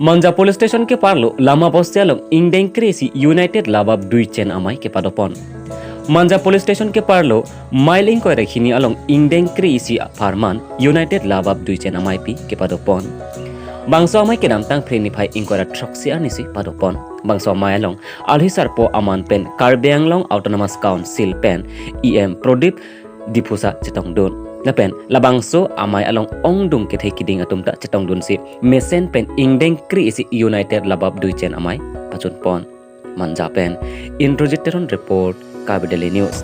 Manja police station ke parlo lama bostialong ingdeng kresi United labab dui chen amai ke padopon. Manja police station ke parlo mailing koi rekhini along ingdeng kresi farman United labab dui chen amai pi ke padopon. Bangso amai ke namtang freni phai ingkora troxi anisi padopon. Bangso amai along alhisar po aman pen Karbi Anglong Autonomous Council pen EM Pradip Dipusa chetong dun. Lapen labangso amai along ongdung ke thei kiding atum ta chetong dun si mesen pen ingdeng kri isi United labab dui chen amai pachun pon. Manja pen Indrajit Teron report, Karbi Daily News.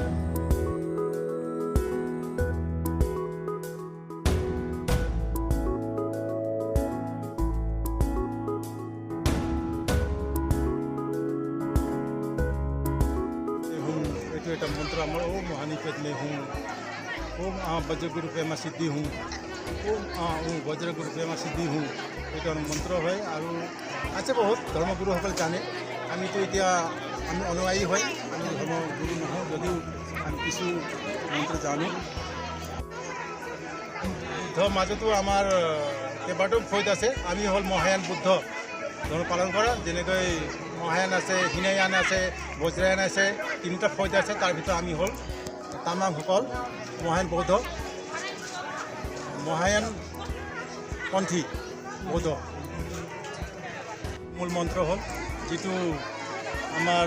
এইটো এটা মন্ত্ৰ আমাৰ, ওম হানি পেটনে হুম, ওম আ বজ্ৰগুৰু প্ৰেমা সিদ্ধি হুম, ওম আ ও বজ্ৰগুৰু প্ৰেমা সিদ্ধি হুম, এইটো আমাৰ মন্ত্ৰ হয়। আৰু আছে বহুত ধৰ্মগুৰুসকল জানে। আমিতো এতিয়া আমি অনুয়ায়ী হয়, আমি ধৰ্মগুৰু নহওঁ যদিও আমি কিছু মন্ত্ৰ জানো। বুদ্ধ মাজতো আমাৰ কেইবাটাও ফৈদ আছে। আমি হ'ল মহায়ান বুদ্ধ ধৰ্ম পালন কৰা। যেনেকৈ মহায়ান আছে, হীনয়ান আছে, বজ্ৰয়ান আছে, তিনিটা ফৈদ আছে। তাৰ ভিতৰত আমি হ'ল তামাংসকল মহায়ান বৌদ্ধ, মহায়ান পন্থী বৌদ্ধ। মূল মন্ত্ৰ হ'ল যিটো আমাৰ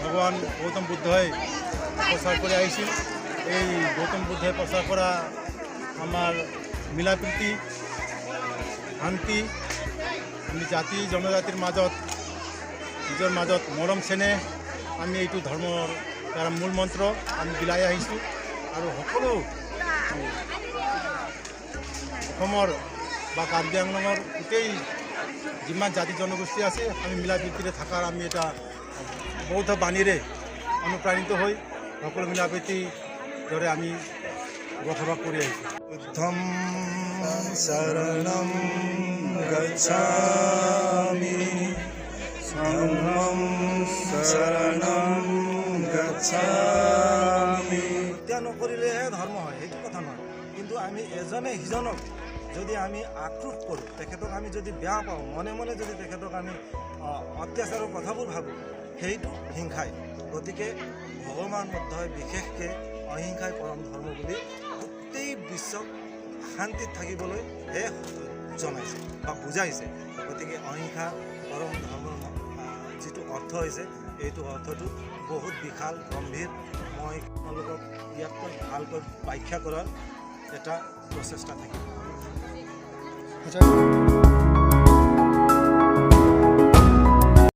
ভগৱান গৌতম বুদ্ধই প্ৰচাৰ কৰি আহিছিল। এই গৌতম বুদ্ধই প্ৰচাৰ কৰা আমাৰ মিলা প্ৰীতি, শান্তি, আমি জাতি জনজাতিৰ মাজত নিজৰ মাজত মৰম চেনেহ, আমি এইটো ধৰ্মৰ তাৰ মূল মন্ত্ৰ আমি বিলাই আহিছোঁ। আৰু সকলো অসমৰ বা কাৰ্বি আংলঙৰ গোটেই যিমান জাতি জনগোষ্ঠী আছে, আমি মিলা প্ৰীতিৰে থকাৰ আমি এটা বৌদ্ধ বাণীৰে অনুপ্ৰাণিত হৈ সকলো মিলা প্ৰীতিৰ দৰে আমি বসবাস কৰি আহিছোঁ। বুদ্ধম শৰণম গচ্ছামি, ধম্মম শৰণম গচ্ছামি। হত্যা নকৰিলেহে ধৰ্ম হয় সেইটো কথা নহয়, কিন্তু আমি এজনে সিজনক যদি আমি আক্ৰোশ কৰোঁ, তেখেতক আমি যদি বেয়া পাওঁ, মনে মনে যদি তেখেতক আমি অত্যাচাৰৰ কথাবোৰ ভাবোঁ, সেইটো হিংসাই। গতিকে ভগৱান বুদ্ধই বিশেষকৈ অহিংসাই পৰম ধৰ্ম বুলি গোটেই বিশ্বক শান্তিত থাকিবলৈহে জনাইছে বা বুজাইছে। গতিকে অহিংসা পৰম ধৰ্মৰ যিটো অৰ্থ হৈছে, এইটো অৰ্থটো বহুত বিশাল গম্ভীৰ। মই আপোনালোকক ইয়াতকৈ ভালকৈ ব্যাখ্যা কৰাৰ এটা প্ৰচেষ্টা থাকিব।